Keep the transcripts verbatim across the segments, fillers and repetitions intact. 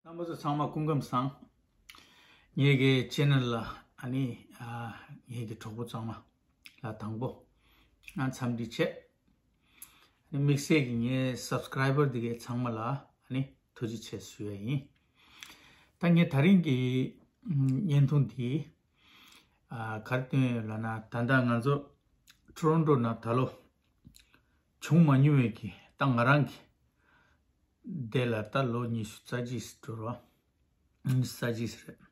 རྣམ་པ་ཚོ་ཚང་མ་སྐུ་ཁམས་བཟང་། ངེད་ཀྱི་ཆེ་ནལ་ལ་ཨ་ནི་ཨ་ངེད་ཀྱི་གྲོགས་པོ་ཚང་མ་ལ་དང་པོ་ང་འཚམས་འདྲི་བྱས། ཨ་ནི་དམིགས་བསལ་གྱི་ངའི་སབ་སི་ཀ་རའི་བར་འདི་གའི་ཚང་མ་ལ་ཨ་ནི་ཐུགས་རྗེ་ཆེ་ཞུ་ཡ་ཡིན། ད་ངས་ད་རིང་གི་ཨམ་བརྙན་ཐུང་འདི་ཨ་ག་རེ་བཏོན་ཡོད་ལབ་ན། ད་ལྟ་ང་ཚོ་ཊོ་རོན་ཊོ་ནང་ད་ལོ་བྱུང་མ་མྱོང་བའི་གི་ད་ང་རང་གི་དེ་ལ་ད་ལོ་ཉི་ཤུ་རྩ་གཅིག་འགྲོ་རོགས། ཉི་ཤུ་རྩ་གཅིག་རེད།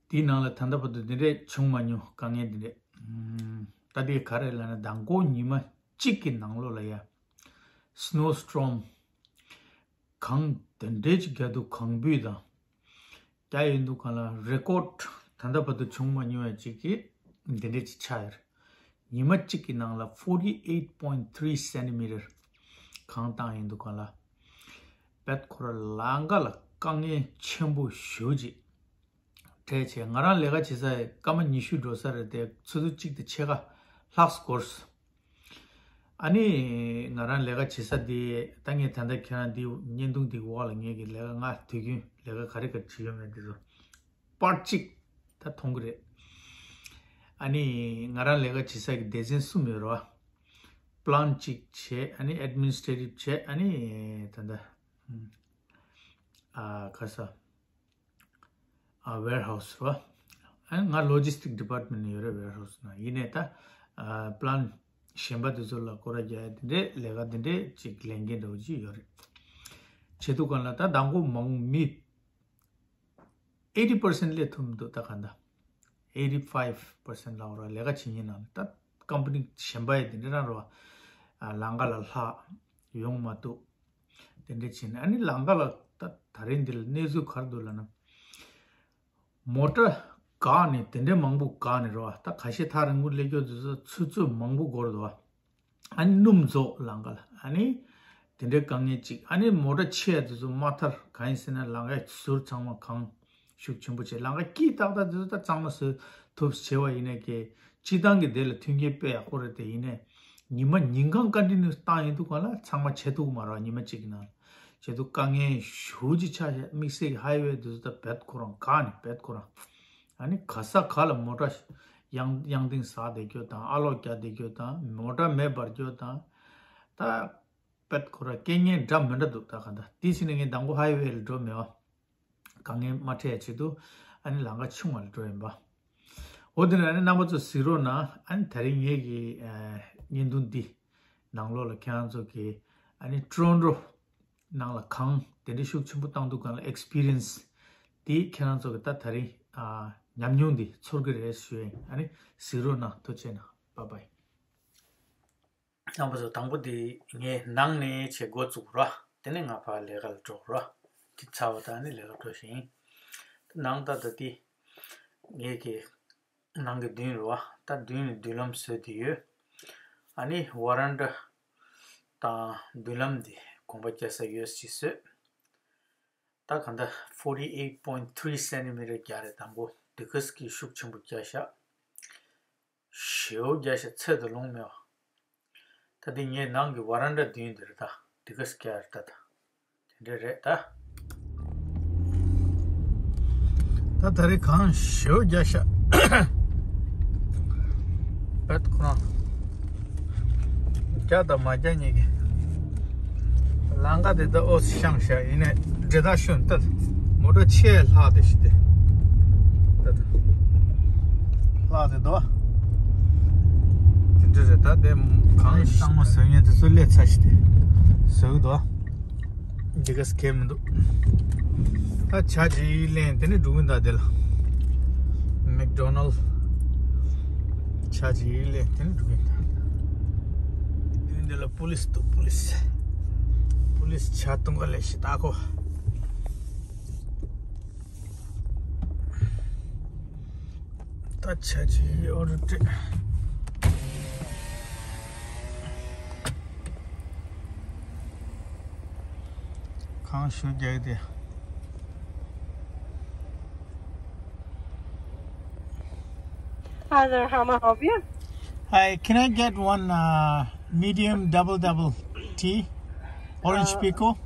དེའི་ནང་ལ་ད་ལྟ་བར་དུ་འདི་འདྲས་བྱུང་མ་མྱོང་དཀའ་ངལ་འདི་འདྲས། ཨམ་ད་དེ་ག་རེ་ལབ་ན། མདང་དགོང་ཉི་མ་གཅིག་གི་ནང་ལོགས་ལ་ཡ་སི་ནོ་སི་ཊོརམ་གངས་དེ་འདྲས་ཅིག་རྒྱག་འདུག་གངས་སྦུད་དང་རྒྱག་ཡོད་འདུག་ག་ལ། རེ་ཀོཌ་ད་ལྟ་བར་དུ་བྱུང་མ་མྱོང་བ་ཅིག་གི་འདི་འདྲས་ཅིག་ཆགས་ཡོད་རེད། ཉི་མ་གཅིག་གི་ནང་ལ་forty eight point three centimeter གངས་བཏང་ཡོད་འདུག་ག་ལ། བེད་ཁོ་ར་ལམ་ཁ་ལ་དཀའ་ངལ་ཆེན་པོ་ཞེ་པོ་ཅིག་འཕྲད་བྱས། ང་རང་ལས་ཀ་བྱེད་ས་སྐར་མ་ཉི་ཤུ་འགྲོ་ས་རེད་དེ། ཆུ་ཚོད་གཅིག་དང་ཕྱེད་ཀ་ལྷག་འགོར་སོང་། ཨ་ནི་ང་རང་ལས་ཀ་བྱེད་ས་དེ་ད་ངས་ད་ལྟ་ཁྱེད་རང་འདི་བརྙན་ཐུང་འདི་འོག་ལ་ངས་ཀྱི་ལས་ཀ་ང་དུས་རྒྱུན་ལས་ཀ་ག་རེ་ག་རེ་བྱེད་ཡོད་མེད་འདི་ཚོ་པར་གཅིག་ད་མཐོང་གི་རེད། ཨ་ནི་ང་རང་ལས་ཀ་བྱེད་ས་གི་སྡེ་ཚན་གསུམ་ཡོད་རེད་བ། པི་ལན་གཅིག་བྱས། ཨ་ནི་ཨེཌ་མི་ནི་སི་ཊེ་ཊིབ་བྱས། ཨ་ནི་ད་ལྟ་ཨ་ག་ས་ཨ་ཝེར་ཧའུ་སི་རེད་བ། ཨ་ནི་ང་ལོ་ཇི་སི་ཊིག་ཌི་པཱར་ཊི་མེན་ཊི་ཡོད་རེད་ཝེར་ཧའུ་སི་ནང་། ཡིན་ནའི་ད་ཨ་པི་ལན་གཞན་པ་དེ་ཚོ་ལ་སྐོར་ར་རྒྱག་ཡ་དེ་འདྲས་ལས་ཀ་དེ་འདྲས་ཅིག་ལས་འགན་འདྲ་བོ་ཅིག་ཡོད་རེད། བྱེད་དུས་སྒང་ལ་ད་མདང་དགོང་མང་མི་eighty percent སླེབས་ཐུབ་མི་འདུག་ད་ག་འདྲ། eighty five percent ལབ་ར། ལས་ཀ་བྱེད་མཁན་ནང་ད་ཀམ་པ་ནི་གཞན་པ་ཡི་དེ་འདྲ་རང་རེད་བ། ཨ་ལམ་ཁ་ལ་ལྷག་ཡོང་མ་ཐུབ། དེ་འདྲ་བྱས་ནས་ཨ་ནི་ལམ་ཁ་ལ་ད་ད་རིང་འདི་ལ་གནས་ཚུལ་ག་རེ་འདུག་ལབ་ན། མོ་ཊ་བཀག་ནས་དེ་འདྲའི་མང་པོ་བཀག་ནས་རེད་བ། ད་ཁ་ཤས་ཐག་རིང་པོ་སླེབས་རྒྱུ་དེ་ཚོ་ཆུ་ཚོད་མང་པོ་འགོར་འདུག་བ། ཨ་ནི་སྣུམ་རྫོགས་ལམ་ཁ་ལ། ཨ་ནི་དེ་འདྲའི་དཀའ་ངལ་ཅིག་ཨ་ནི་མོ་ཊ་ཆེ་ཡ་དེ་ཚོ་མ་ཐར། གང་ཡིན་ཟེར་ན་ལམ་ཁའི་ཟུར་ཚང་མ་གངས་ཤུགས་ཆེན་པོ་བྱས། ལམ་ཁ་དཀྱིལ་ཏག་ཏག་དེ་ཚོ་ད་གཙང་མ་བཟོ་ཐུབ་བྱས་པ་ཡིན་ནའི་ཀྱེ། སྤྱིར་བཏང་གི་དེ་ལ་མཐུན་རྐྱེན་དཔེ་ཡག་པོ་རེད་དེ། ཡིན་ནའི་ཉི་མ་ཉིན་གང་ཀོན་ཊི་ནིའུ་སི་བཏང་ཡོང་དུས་སྒང་ལ་ཚང་མ་བྱེད་ཐུབ་ཀྱི་མ་རེད་བ། ཉི་མ་གཅིག་གི་ནང་ལ་བྱེད་དུས་དཀའ་ངལ་ཞེ་པོ་ཅིག་ཆགས་ཤག་དམིགས་བསལ་གྱི་ཧའི་ཝེ་དེ་ཚོ་ད་བེད་ཁོ་རང་བཀག་ནས། བེད་ཁོ་རང་ཨ་ནི་ག་ས་ག་ལ་མོ་ཊ་གཡང་གཡང་ལྡིང་ཟག་བསྡད་རྒྱུ་དང་། ཨ་ལོག་རྒྱག་བསྡད་རྒྱུ་དང་། མོ་ཊ་མེ་འབར་རྒྱུ་དང་། ད་བེད་ཁོ་ར་རྐྱེན་ངན་འདྲ་མི་འདྲ་འདུག་ད་ག་འདྲ། དེ་བྱས་ནས་ངས་མདང་དགོང་ཧའི་ཝེ་ལ་འགྲོ་མེད་བ། དཀའ་ངལ་མ་འཕྲད་ཡ་ཆེད་དུ་ཨ་ནི་ལམ་ཁ་ཆུང་བ་ལ་འགྲོ་ཡིན་པ། འོ་དེ་ནས་ཨ་ནི་རྣམ་པ་ཚོ་གཟིགས་རོགས་གནང་། ཨ་ནི་ད་རིང་ངེད་ཀྱི་ཨ་བརྙན་ཐུང་འདི་ནང་ལོགས་ལ་ཁྱེད་རང་ཚོ་གི་ཨ་ནི་ཊོ་རོན་ཊོ་ནང་ལ་གངས་དེ་འདྲའི་ཤུགས་ཆེན་པོ་བཏང་དུས་སྒང་ལ་ཨེག་སི་པི་རི་ཡན་སི་དེ་ཁྱེད་རང་ཚོ་གི་ད་ད་རིང་ཨ་ཉམས་མྱོང་འདི་ཚོར་གི་རེད་ཞུ་ཡིན། ཨ་ནི་གཟིགས་རོགས་གནང་། ཐུགས་རྗེ་གནང་། བཱའི་བཱའི། རྣམ་པ་ཚོ་དང་པོ་དེ་ངས་ནང་ནས་བྱེད་འགོ་བཙུགས་ར། དེ་ནས་ང་ཕར་ལས་ཀ་ལ་འགྲོ་ར། དེ་ཚར་བ་དང་ནི་ལས་ཀ་འགྲོ་བཞིན། ནང་ད་ལྟ་དེ་ངས་ཀྱི་ནང་གི་མདུན་རུ་བ། ད་མདུན་ནས་མདུན་ལམ་བཟོས་དེ་ཡོད། ཨ་ནི་ཝ་རན་ཌ་དང་མདུན་ལམ་དེ་གོམ་པ་རྒྱག་ས་ཡོད་ཅིག་བཟོས། ད་ག་འདྲ་forty eight point three centimeter རྒྱག་རེད། དང་པོ་དེ་ག་ཙམ་གྱི་ཤུགས་ཆེན་པོ་རྒྱག་ཤག་ཞེ་པོ་རྒྱག་ཤག་ཚད་དུ་ལོངས་མེད་བ། ད་དེ་ངའི་ནང་གི་ཝ་རན་ཌ་མདུན་དེ་རེད། ད་དེ་ག་ཙམ་རྒྱག་རེད། ད་ད་དེ་འདྲ་རེད་ད། ད་ད་རེས་གངས་ཞེ་པོ་རྒྱག་ཤག་བེད་ཁོ་རང་རྒྱག་དང་མ་རྒྱག་གཉིས་ཀྱི། ལམ་ཁ་དེ་ད་ཨོ་ཙི་བཤངས་ཤག་ཡིན་ནའི་འདྲེ་ཐག་ཤོད་ནི་ད། མོ་ཊ་ཆེ་ལྷག་དེ་ཞིག་དེ། ད་ད་ལྷག་དེ་འདུག་དེ་འདྲ་རེད། ད་དེ་གངས་གཙང་མ་བཟོ་མཁན་དེ་ཚོ་སླེབས་ཚར་ཞིག་དེ་བཟོ་གི་འདུག་འདི་ག་ཙམ་གས་མི་འདུག་ད་ཆ་ཅིག་ལེན། དེ་ནས་འགྲོ་གི་ད་དེ་ལ་མེག་ཌོ་ནལ་ཆ་ཅིག་ལེན། དེ་ནས་འགྲོ་གི་ད། དེ་འདི་ལ་པུ་ལིས་འདུག་པུ་ལིས། པུ་ལིས་ཆ་སྟོང་ག་ལས་ཤི་ད་ཁོ། ད་ཆ་ཅིག་ཨོ་རུ་ཏྲེ། གངས་ཞེ་པོ་རྒྱག་གི་དེ། Hi there, how may I help you? Hi, can I get one uh, medium double double tea, orange Uh, pico?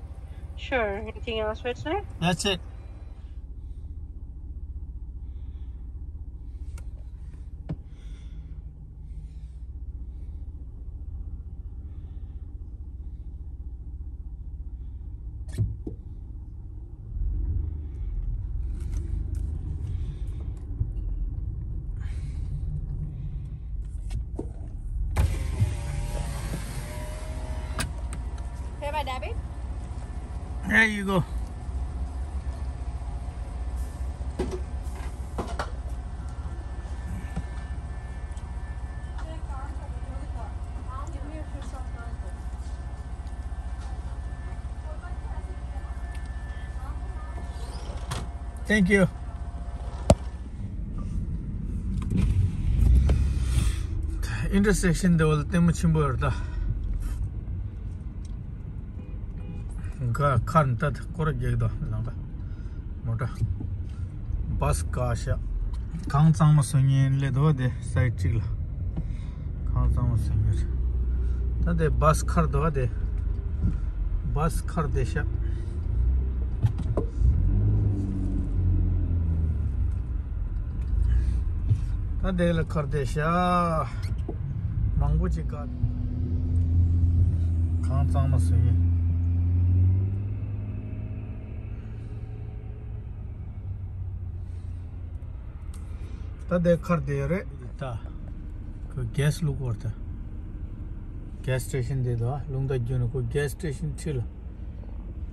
Sure. Anything else for today? That's it. Pay by debit? There you go. Thank you. Intersection དེ་བོ་ལ་ལྟད་མོ་ཆེན་པོ་ཡོད་རེད་ད། ག་ཁར་ད་སྐོར་རྒྱག་དོ་ལང་ད། མོ་ཊ། བཱས་ག་ཤ། གང་གཙང་མ་བཟོ་མཁན་སླེབས་འདུག་དེ་སའིཌ་གཅིག་ལ། གང་གཙང་མ་བཟོ་མཁན་རེད། ད་དེ་བཱས་ཁར་འདུག་དེ། བཱས་ཁར་དེ་ཤ། ད་དེ་ལ་ཁར་དེ་ཤ། མང་པོ་ཅིག་བཀག་གང་གཙང་མ་བཟོ་མཁན། ད་དེ་ཁར་དེ་རེད། ད་ཁོ་གེ་སི་བླུག་གོ་ད། གེ་སི་སི་ཊེ་ཤན་དེ་དང་རླུང་རྟ་བརྒྱུད་ནས་ཁོ་གེ་སི་སི་ཊེ་ཤན་འཁྲིས་ལ།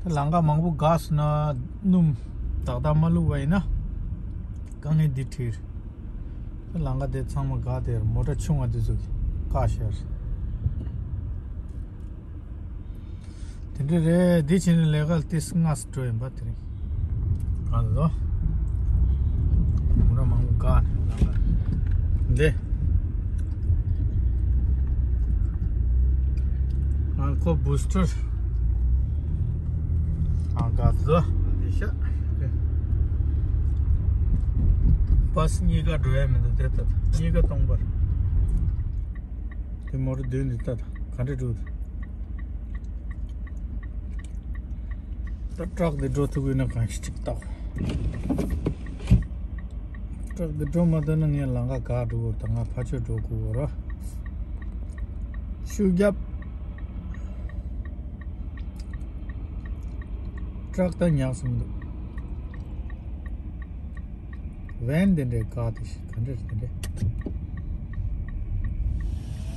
ད་ལམ་ཁ་མང་པོ་བཀག་སོང་ན་སྣུམ་ཏག་ཏག་མ་བླུགས་པ་ཡིན་ན་དཀའ་ངལ་འདི་འཕྲད། ད་ལམ་ཁ་དེ་ཚང་མ་བཀག་དེ་མོ་ཊ་ཆུང་བ་དེ་ཚོ་གིས་བཀག་བཞག་རེད། དེ་འདྲ་རེད། འདི་བྱས་ནས་ལས་ཀ་ཏིས་སྔ་སེ་འགྲོ་ཡིན་པ་དེ་རིང་། ག་ལ་ལོ། མོ་ཊ་མང་པོ་བཀག་ནས་ལམ་ཁ། འདི། ང་ཁོ་བུ་སི་ཊར། ཨ་ག་ལ་ལོ། འདི་ཤ། བཱས་གཉིས་ཀ་འགྲོ་ཡ་མི་འདུག་དེ་ལྟ་ད། གཉིས་ཀ་སྟོང་པར། དེ་མོ་ཊ་བདུན་འདི་ལྟ་ད། ག་འདྲ་འགྲོ་འདུག་ད་ཊག་འདི་འགྲོ་ཐུབ་ཀྱི་ན་གང་ཞིག་ཅིག་བལྟ། ཊག་འདི་འགྲོ་མ་ཐུབ་ན་ངས་ལམ་ཁ་བཀག་འགྲོ་དགོས། ད་ང་ཕར་ཕྱོགས་འགྲོ་དགོས་ར། ཤུགས་རྒྱབ། ཊག་ད་ཉག་སོང་འདུག་ཝེན་དེ་འདྲའི་བཀག་དེ་ཞིག་ག་འདྲ་རེད་དེ་འདྲ།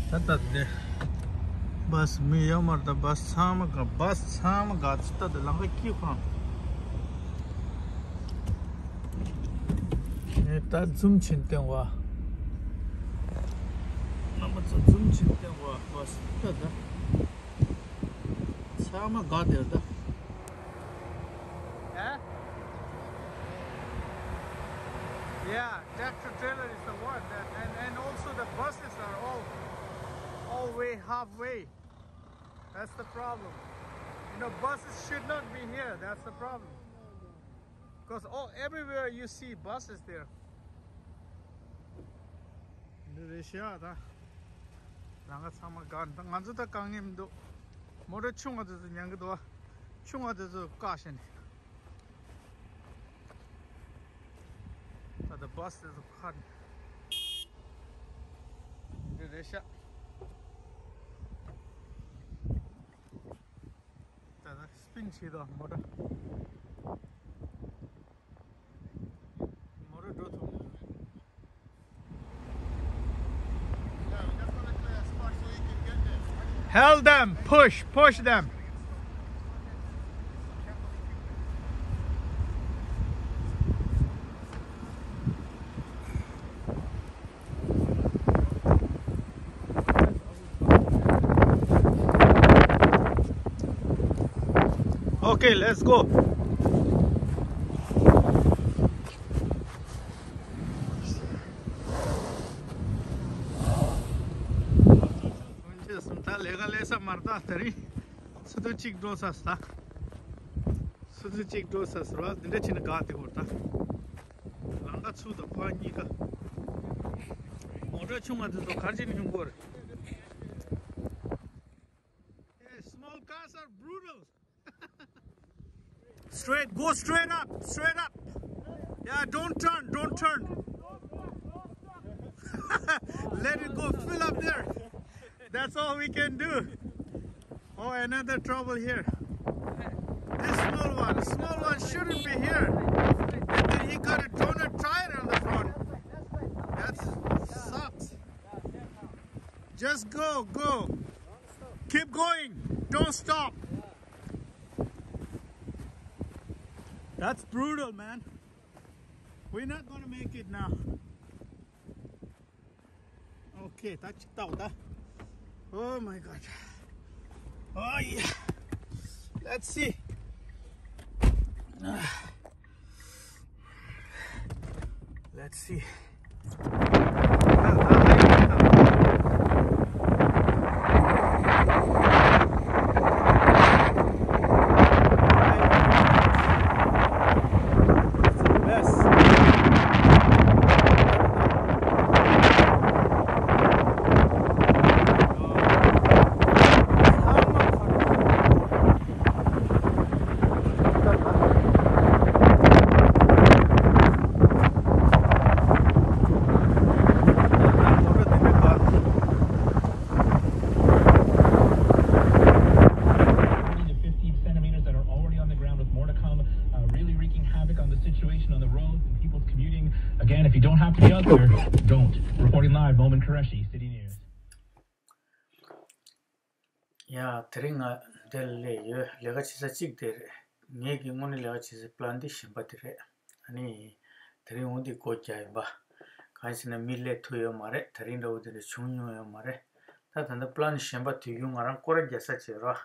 ད་ལྟ་དེ། བཱས་མི་ཡོད་མ་རེད་ད། བཱས་ཚང་མ་བཀག་བཱས་ཚང་མ་བཀག་ད་ལྟ་ལམ་ཁ་དཀྱིལ་ཁང་། ངས་ད་ཛུམ་བྱས་སྟོན་བ། རྣམ་པ་ཚོ་ཛུམ་བྱས་སྟོན་བ། བཱས་ད་ད། ཚང་མ་བཀག་དེ་རེད་ད། Huh? Yeah, tractor trailer is the one that, and, and also the buses are all, all way halfway. That's the problem. You know, buses should not be here. That's the problem. Because all, everywhere you see buses there. འདི་རེད་ཤག་ད། ལམ་ཁ་ཚང་མ་བཀག་ནས་ད་ང་ཚོ་ད་དཀའ་ངལ་མི་འདུག་མོ་ཊ་ཆུང་བ་དེ་ཚོ་ཉན་གི་འདུག་ཆུང་བ་དེ་ཚོ་བཀག་བཞག་ནས། ད་ད་བཱས་དེ་ཚོ་བཀག་ནས། འདི་རེད་ཤག་ད་ད་སི་པིན་བྱེད་དོ་མོ་ཊ། མོ་ཊ་འགྲོ་ཐུབ་མ་རེད། Hold them, push, push them. Okay, let's go. ད་ལས་ཀ་ལས་ས་མར་ད་དེ་རིང་སུ་དུ་གཅིག་འགྲོ་ས་ས། སུ་དུ་གཅིག་འགྲོ་ས་ཟེར་བ་འདི་འདྲ་བྱས་ན་དགའ་དེ་བོར་ད། ལམ་ཁ་ཚུགས་དང་ཕར་གཉིས་ཀ། མོ་ཊ་ཆུང་བ་དེ་ཚོ་གར་ཅིག་ནས་ཡོང་གི་རེད། Hey, small cars are brutal. Straight, go straight up, straight up. Yeah, don't turn, don't turn. Let it go, fill up there. That's all we can do. Oh, another trouble here. This small one, small one shouldn't be here. And then he got a donut tire on the front. That sucks. Just go, go. Keep going. Don't stop. That's brutal, man. We're not gonna make it now. Okay, that's out. Oh my God. Oh yeah. Let's see. Let's see. Twenty to fifty centimeters that are already on the ground with more to come, uh, really wreaking havoc on the situation on the roads and people's commuting. Again, if you don't have to be out there, don't. Reporting live, Momin Qureshi, City News. ཡ། དེ་རིང་ང་འདིར་སླེབས་ཡོད། ལས་ཀ་བྱེད་ས་གཅིག་དེ་རེད། ངེད་ཀྱི་དངོས་གནས་ལས་ཀ་བྱེད་སའི་པི་ལན་འདི་གཞན་པ་དེ་རེད། ཨ་ནི། དེ་རིང་འོ་འདི་སྒོ་རྒྱག་ཡིན་པ། གང་ཡིན་ཟེར་ན་མི་སླེབས་ཐུབ་ཡོད་མ་རེད། དེ་རིང་འདྲ་བོ་དེ་འདྲ་བྱུང་མྱོང་ཡོད་མ་རེད། ད་ད་ལྟ་པི་ལན་གཞན་པ་དུས་རྒྱུན་ང་རང་སྐོར་ར་རྒྱག་ས་བྱེད་རོགས།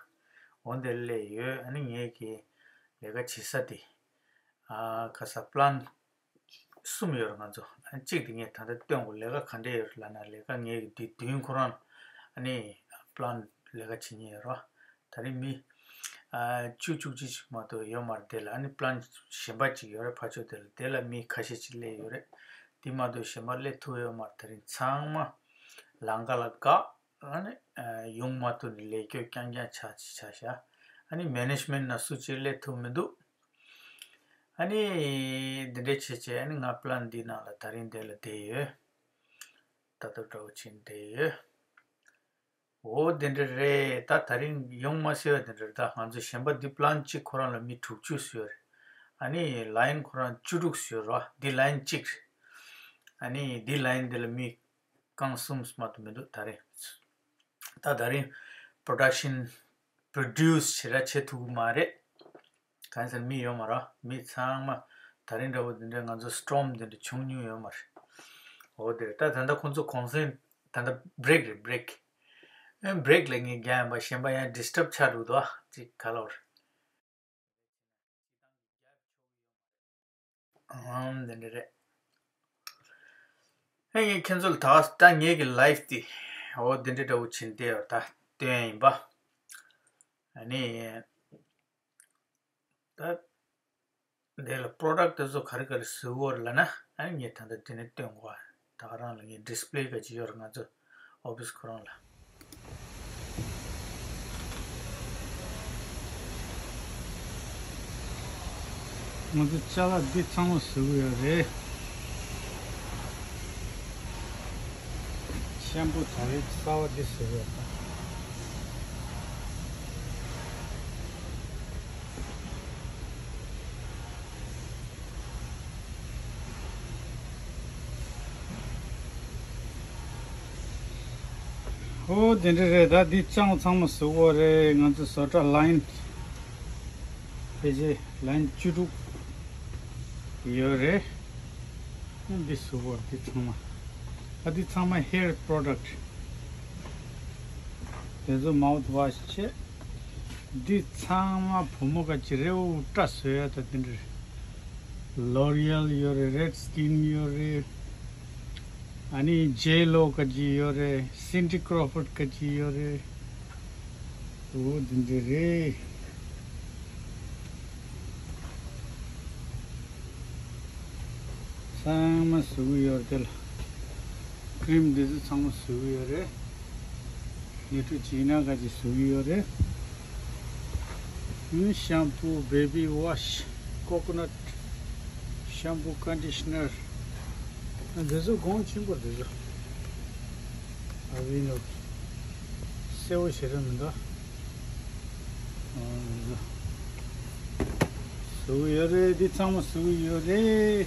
འོ་འདིར་སླེབས་ཡོད། ཨ་ནི་ངེད་ཀྱི་ལས་ཀ་བྱེད་ས་དེ། ཨ། ག་ས་པི་ལན་གསུམ་ཡོད་རེད་ང་ཚོ། ཨ། གཅིག་དེ་ངས་ད་ལྟ་སྟོན་དགོས། ལས་ཀ་ག་འདྲས་ཡོད་རེད་ལབ་ན། ལས་ཀ་ངས་དེ་མདུན་ཁོ་རང་ཨ་ནི་པི་ལན་ལས་ཀ་བྱེད་མཁན་ཡོད་རེད། ད་རིང་མི། ཨ། བཅུ་བཅུ་གཅིག་ཅིག་མ་གཏོགས་ཡོད་མ་རེད། དེ་ལ་ཨ་ནི་པི་ལན་གཞན་པ་ཅིག་ཡོད་རེད། ཕར་ཕྱོགས་དེ་ལ། དེ་ལ་མི་ཁ་ཤས་ཅིག་སླེབས་ཡོད་རེད། དེ་མ་གཏོགས་གཞན་པ་སླེབས་ཐུབ་ཡོད་མ་རེད། ད་རིང་ཚང་མ་ལམ་ཁ་ལ་བཀག་ཨ་ནི། ཨ། ཡོང་མ་ཐུབ་ནས་ལས་སྐྱོ་རྐྱང་རྐྱང་ཆགས་ཆགས་ཤག་ཨ་ནི་མེ་ནེ་ཇི་མེན་ཊི་ནང་སུ་གཅིག་སླེབས་ཐུབ་མི་འདུག་ཨ་ནི་འདི་འདྲས་བྱས་བྱས། ཨ་ནི་ང་པི་ལན་འདི་ནང་ལ་ད་རིང་འདི་ལ་བསྡད་ཡོད། ད་ལྟ་འདྲ་བོ་བྱས་བསྡད་ཡོད། འོ་འདི་འདྲས་རེད། ད་ད་རིང་ཡོང་མ་སྲིད་པ་འདི་འདྲས་རེད། ད་ང་ཚོ་གཞན་པ་འདི་པི་ལན་གཅིག་ཁོ་རང་ལ་མི་དྲུག་ཅུ་ཙམ་ཡོད་རེད། ཨ་ནི་ལ་ཡིན་ཁོ་རང་བཅུ་དྲུག་ཙམ་ཡོད་རེད་པ། འདི་ལ་ཡིན་གཅིག་རེད། ཨ་ནི་འདི་ལ་ཡིན་འདི་ལ་མི་རྐང་གསུམ་མ་གཏོགས་མི་འདུག་ད་རིང་། ད་ད་རིང་པོ་རོ་ཌག་ཤན་པོ་རོ་ཌིའུ་སི་བྱེད་ར་བྱེད་ཐུབ་ཀྱི་མ་རེད། གང་ཟེར་མི་ཡོད་མ་རེད། མི་ཚང་མ་ད་རིང་འདྲ་བོ་འདི་འདྲ་ང་ཚོ་སི་ཊོརམ་འདི་འདྲ་བྱུང་མྱོང་ཡོད་མ་རེད། འོ་དེ་རེད། ད་ད་ལྟ་ཁོང་ཚོ་གུང་སེང་ད་ལྟ་བྷི་རེག་རེད། བྷི་རེག་ཨེ། བྷི་རེག་ལ་ངས་རྒྱག་ཡིན་པ། གཞན་པ་ཡང་ཌི་སི་ཊརབ་ཆགས་འགྲོ་འདུག་ཨ། ཅིག་ག་ལ་བར། ཨང་། འདི་འདྲ་རེད། ཨེ། ངས་ཁྱེད་ཚོ་ལ་ད་ད་ངེད་ཀྱི་ལའིབ་དེ་འོ་འདི་འདྲ་འདྲ་བོ་བྱིན་ཏེ་ཡོད། ད་སྟོན་ཡིན་པ། ཨ་ནི། ད་འདི་ལ་པོ་རོ་ཌག་དེ་ཚོ་ག་རེ་ག་རེ་བཟོས་ཡོད་རེད་ལབ་ན། ཨ་ནི་ངས་ད་ལྟ་འདི་ནས་སྟོན་དགོས། ད་ག་རང་ལ་ངས་ཌི་སི་པི་ལེ་ག་ཅིག་ཡོད་རེད། ང་ཚོ་ཨོ་ཕི་སི་ཁོ་རང་ལ། ང་ཚོ་ཅ་ལག་འདི་ཚང་མ་བཟོ་གི་ཡོད་རེད། ཤམ་པུ་ད་རེས་གསར་པ་འདི་བཟོ་གི་ཡོད་པ། ཨོ་དེ་འདྲ་རེད། ད་འདི་ཚང་ཚང་མ་བཟོ་དགོས་རེད། ང་ཚོ་བཟོ་གྲྭ་ལ་ཡིན་ཕལ་ཆེར་ལ་ཡིན་བཅུ་དྲུག་ཡོད་རེད། འདི་བཟོ་དགོས་རེད། འདི་ཚང་མ། ཨ། འདི་ཚང་མ་ཧེར་པོ་རོ་ཌག་དེ་ཚོ། མའུ་ཐི་ཝ་ཤི་བྱས། འདི་ཚང་མ་བུ་མོ་ག་ཅི་རེད། འོ་སྐྲ་བཟོ་ཡ་ད་དེ་འདྲ་རེད། ལོ་རི་ཨལ་ཡོད་རེད། རེད་སི་ཀིན་ཡོད་རེད། ཨ་ནི་ཇེ་ལོ་ག་ཅི་ཡོད་རེད། སིན་ཌི་ཀྲོ་ཕོར་ཌ་ག་ཅི་ཡོད་རེད། འོ་དེ་འདྲ་རེད། ཚང་མ་བཟོ་གི་ཡོད་རེད། དེ་ལ་ཀྲིམ་འདི་ཚོ་ཚང་མ་བཟོ་གི་ཡོད་རེད། ནེ་ཊོ་ཇི་ན་ག་ཅི་བཟོ་གི་ཡོད་རེད། ཨུ། ཤམ་པུ། བེ་བི་ཝ་ཤི། Coconut shampoo conditioner. འདི་ཚོ་གོང་ཆེན་པོ་འདི་ཚོ། ཨ་བི་ནོ། སེར་པོ་ཞེ་དྲག་མི་འདུག་ཨ་འདི་ཚོ། བཟོ་གི་ཡོད་རེད། འདི་ཚང་མ་བཟོ་གི་ཡོད་རེད།